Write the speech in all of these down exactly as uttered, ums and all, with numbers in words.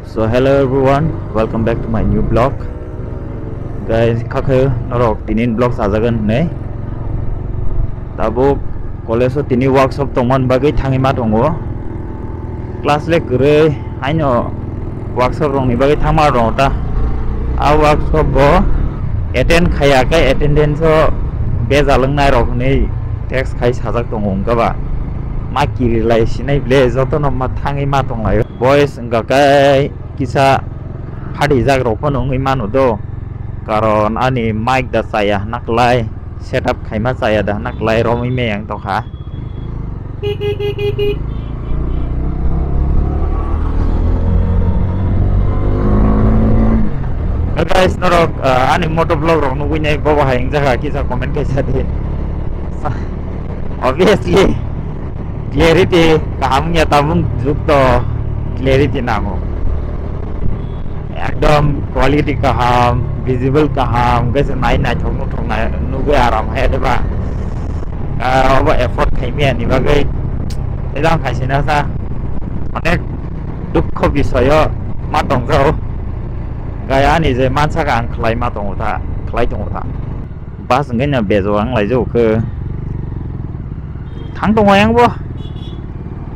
So hello everyone, welcome back to my new vlog. Guys, khakhe norok tinin vlog sajagan hinwi. Tabuk college o tini workshop tongmani bagwi thangwi ma tongo. Class le kwrwi, haino workshop rokni bagwi thangma rok ta. A workshop bo attend khaiya khe attendance o bejal wngnai rok hinwi text khai sajak tongo wngkha ba. Ma kirilai sinai ble jotono ma thangwi ma tonglaio. Boys wngkha khe kisa phatijak rok phano wngwi mano do, karon ani mic da chaya hwna klai, setup khaima chaya da hwna klai romwi meyang tongkha. Guys, norok, uh, ani moto vlog rok nugwi nai bobo hai wngjakha kisa comment kaisa di. Obviously clarity kaham wngya tabuk jukto clarity nango. Ekdom quality kaham, visible kaham, hwnkhe se nai naithok nuthok nai nugwi aram hai diba. Ah, obo afford khaimaya ni bagwi ejang khaisina sa onek dukho bisoyo ma tongjao. Gaya ani je mansa ang khlai ma tongo ta, khlai tongo ta. Bus hwnkhe no bejo ang laijao khe. Thang tongo ayang bo.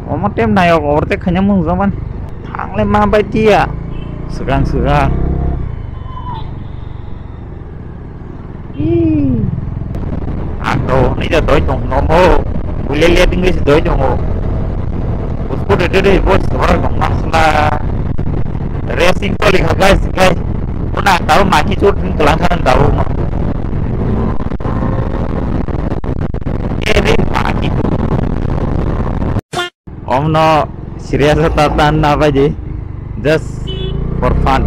Omo tem nayok overtake khaina mung jaman. Thangle ma bai tiya. Swkang swkang. Ih. Ang to hwnwi da doi tong nomo. Bule le dingwi se doi tongo. Usko de de de bo sora tong masla. Racing to likha guys guys. Kuna tau maki chut thung kelang khan tau. Omno serious ta tan na baji, just for fun.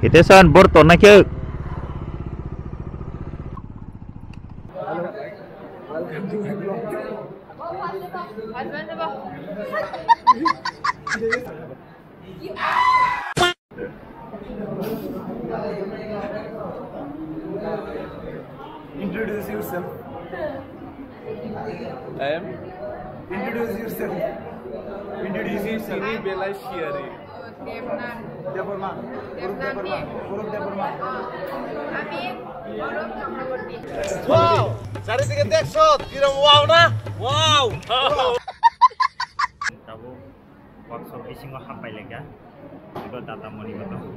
Hitesan bor to na khe. Introduce yourself. I am. Introduce yourself. Introduce yourself. Ini Belai Siari. Debbarma. Debbarma. Uruk Debbarma. Uruk Debbarma. Ami Uruk Chakraborty. Wow! Charidike dekho, kirom wow na? Wow! Tabuk workshop bisingo happai laikha. Ibo data moni bo tongo.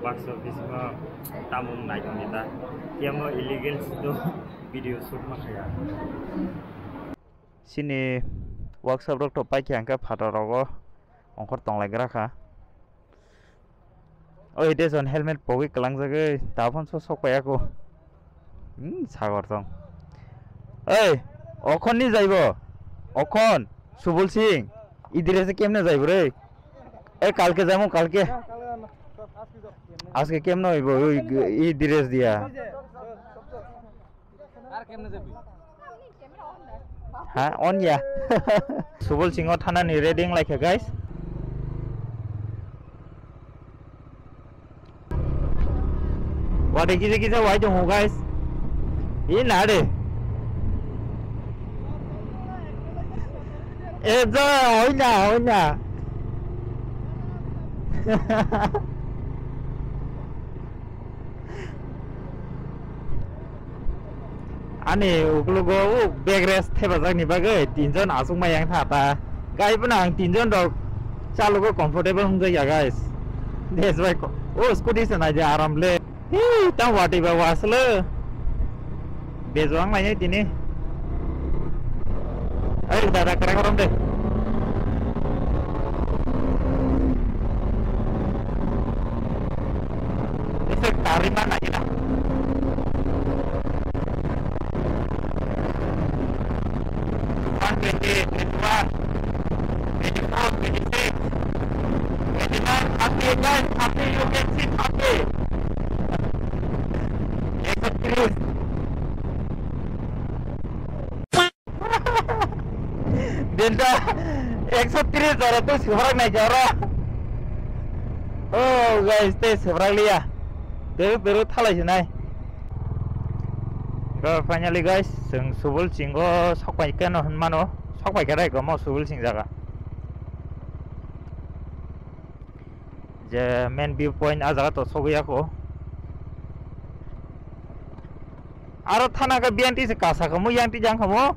Workshop bisingo tamung nai tongdi ta. Kemo illegal sido video shoot ma khaya. Chini workshop rok to paikha hwnkhe phataro rogo ongkhor tonglai gra kha. Oi, dejon helmet pogwi kwlangjagwi, tabon so sok paiya ko. Hmm, sagor tong. Oi, okhon ni jaibo? Okhon, Subul Singh, idire se kemne jaibo re? Ei, kalke jamo, kalke. Aske kemne hoibo, oi, idire dia. Ha, on ya. Subul Singh o thana ni ready wng laikha, guys. Wade kisa kisa wai tongo, guys. Ina de. E, ja, oina, oina. Ani uklogo o bag rest thepajakni bagwi tinjon achukma yang tha ta. Gai phano ang tinjon rok chalogo comfortable wngjakya, guys. Des bai ko-, o scooty se naidi aram le. Hi, tang watwi ba wasle. Bejo ang lainai tini. Ai, dada, kwrak korom de. Ese karwi ma nai na. One twenty, twenty-one, twenty-four, twenty-six, twenty-nine, thirty, guys, thirty, you can see thirty. Ekso tris. Delta ekso tris oro tei subrak nai jora. Oh guys, tei subrak liya. Peru peru thalai sinai. Uh, finally guys, chwng Subul Chingo sokpai keno hwnmano, sokpai khe rai gomo Subul Ching jaga. Je main view point a jaga to sogwi ya ko. Aro thana khe B N T se kasa kamo, yang ti jang kamo.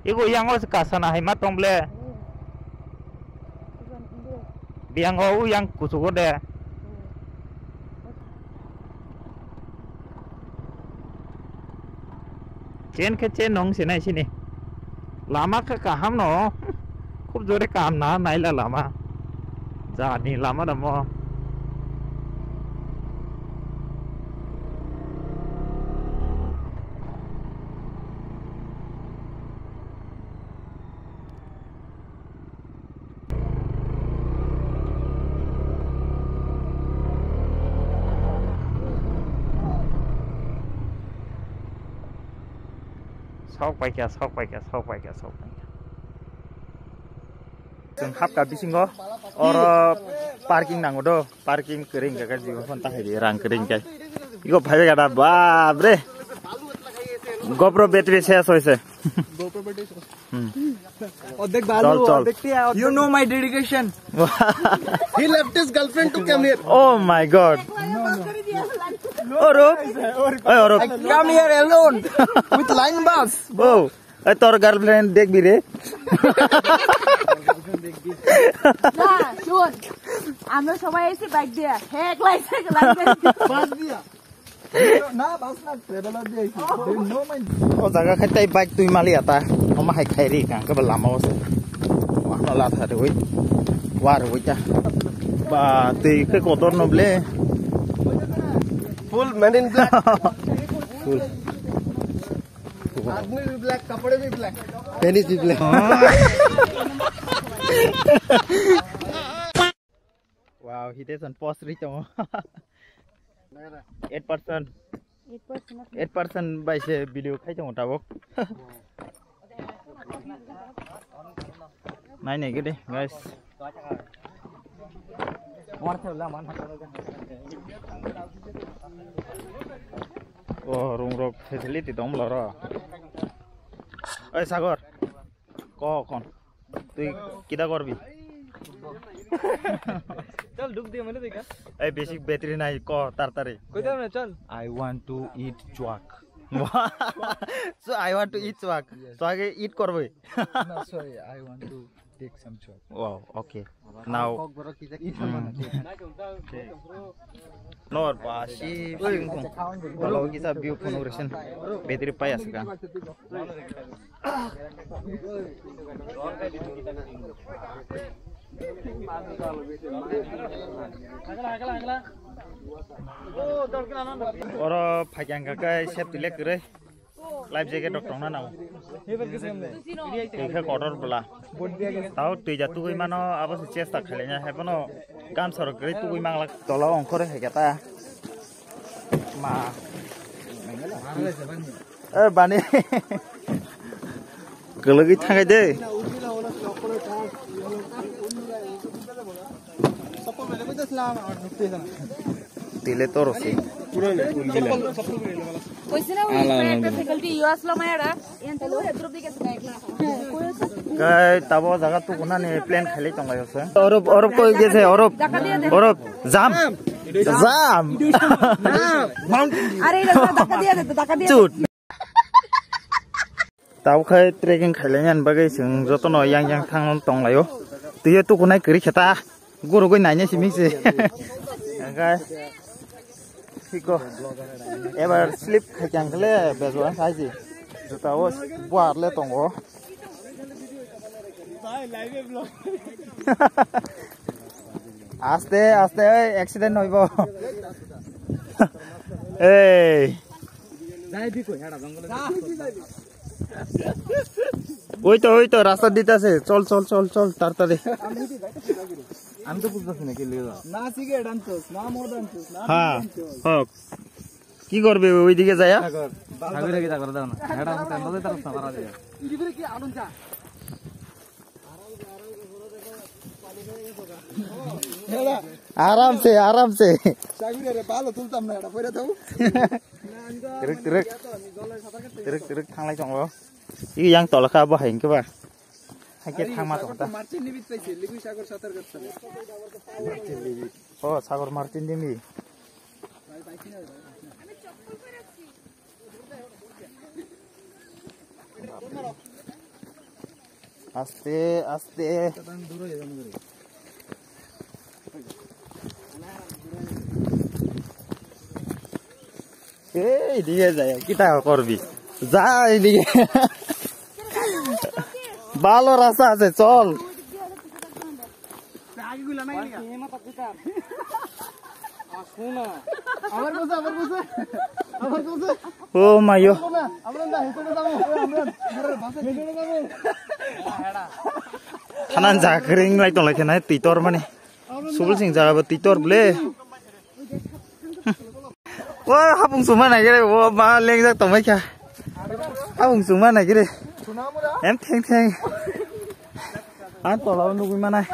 Ego yang o se kasa na hai ma tong ble. Biyang o u yang kuchugo de. Chen khe chen nong sinai sini. Lama khe kaham no. Khub jore kaham na naila lama. Jani lama damo. Sok paikha, sok paikha, sok paikha, sok paikha. Chwng hapkha bisingo, oro parking nango do, parking kwrwi hwnkhe khe jibo phone ta khaidi, rang kwrwi hwnkhe. Iko phaibai gada, bap re. GoPro battery ses hoise. GoPro battery ses. Hmm. অর্ধেক বালু, চল, চল। অর্ধেক টিয়া, অর্ধেক You know my dedication. He left his girlfriend to come here. Oh my God. Orup. Hey, Orup. I come here alone with line bus. Oh. এই তোর গার্লফ্রেন্ড দেখবি রে। না, শোন, আমরা সবাই এসে বাইক দিয়ে, হ্যাঁ, এক লাইন, এক লাইন। বাস দিয়া। না, বাস না, ট্রাভেলার দিয়ে আইছি। They know my O jaga khai tai bike twi mali ata. Oma hai khai ri kang ke lama o se. Wa no la tha de oi. War oi ta. Ba twi ke kotor no ble. Full Men in Black. Full. आदमी भी ब्लैक, कपड़े भी black. Penis भी black. Wow, hite son post ri tongo. Eight percent. Eight percent. Eight percent bai se video khai tongo tabuk. Nai nai gede, guys. O room rok facility dong loro. Oi Sagor. Ko kon. Tui kida korbi? चल डुब दियो मैंने देखा। Ei basic battery nai ko tartari. कोई तरफ ना चल। I want to eat chuak. So I want to eat chuak. Yes. To age eat korbi. No, sorry, I want to take some chuak. Wow, okay. Now. Kokborok kisa kisa mana. Nor ba si balo kisa view phone operation. Battery pai asika. Oro phaikang kha kai safety lek kwrwi. Life jacket rok tongna nango. Twi khe kotor bwla. Tao twi ja tugui mano abo se chesta khailaiya hai bono gamsa rok kwrwi tugui manglak. Tola ongkhore hai khe ta. Ma. Eh, bani. Kwlwgwi thangai de. Tile toro se. Koisina ui ekta faculty yo aslo mayara. Kai tabo jaga tukunani plan khailai tonglai se. Orop, orop koi gese, orop. Orop, jam. Jam. Are, dhaka diya de, dhaka diya de. Chut. Tabo khai trekking khailai nani bagwi chwng jotono yang yang thang tonglaio. Twiyo tukunai kwrwi khe ta. Gurugwi naina simi se. Hingkhe siko. Ebar slip khaikha hwnkhe le bejuan saiji. Juta o buar le tongo. Aste aste oi accident hoibo. Ei. ওই তো, ওই তো, রাস্তা দিতে আছে। চল, চল, চল, চল, তাড়াতাড়ি। আমি তো বুঝতেছি না কি লিখে দাও। না সিগারেট আনছস, না মদ আনছস, না হ্যাঁ, বিড়ি আনছস। হোক। কি করবে ওইদিকে যায়া? সাগর। সাগরে কি তা করে দাও না। এটা আমাকে আন্দাজে তার সামারা দিয়ে। ইদিকে কি আনন্দ চা? আরাম, আরাম করে বলো দেখো, পানি Aram se, aram se. Tirik, tirik. Tirik, tirik thanglai tongo. I yang tolakha bo hai hwnkhe ba. Haikhe thangma tongo ta. Oh, Sagor Martin Dimi. Aste, aste. Ei, এদিকে যায়, কিতা করবি? যা এদিকে। ভালো রাস্তা আছে, চল। ও মাইও। Thanan jakring lai tong lai khe nai twi tor mani. Subul sing jaga bo twi tor ble. O hapung suma nai gere, o ma lengjak tong mai kha. Hapung suma nai gere. Em theng theng. Ang tola o nugui manai.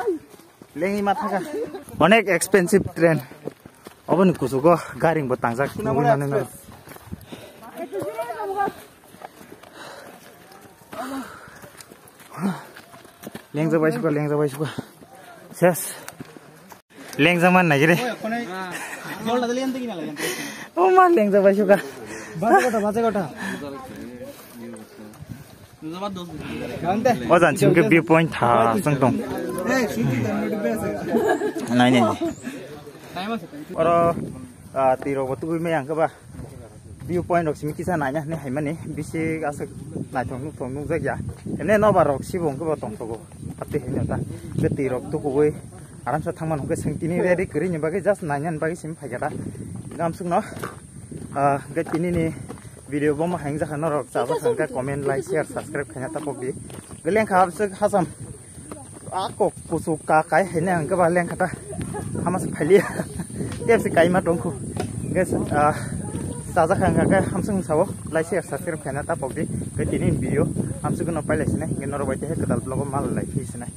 Lengwi ma thaka. Onek expensive train. Oboni kusugo garing bo tangjak nugui manai mano. Lengjak bai suka, lengjak bai suka. Ses. Lengjak man nai gere. O ma lengjak bai suka. O jan chim ke view point tha sang tong. Nai nai. Oro, ah, twi rok bo tugui me ang ke ba. View point rok simi kisa naina hinwi haimani bisi aswk naithok nukhthok nukjak ya. Himne nobar rok sibo hwnkhe bo tongthogo. Hati hino ta. Hwnkhe twi rok tukuwi aramsa thangmano hwnkhe swng tini ready kwrwini bagwi just nainani bagwi simi phaikha ta. Gamsukno, ah, hwnkhe tinini video bomo haingjak kha norok chajak kha hwnkhe comment, like, share, subscribe khaina tapokdi. Hwnkhe lengkha abswk hacham. A kok kuchuk ka kai haine ang keba lengkha ta. Hama se phailiya. Tep se kaima tongkhu. Guys, ah, chajak kha ang khe hamsung sao. Like share subscribe khaina tapokdi. Hwnkhe tini video hamsung no pailai sinai. Hwnkhe norok bai khe kwtal vlog o mal lai phi sinai.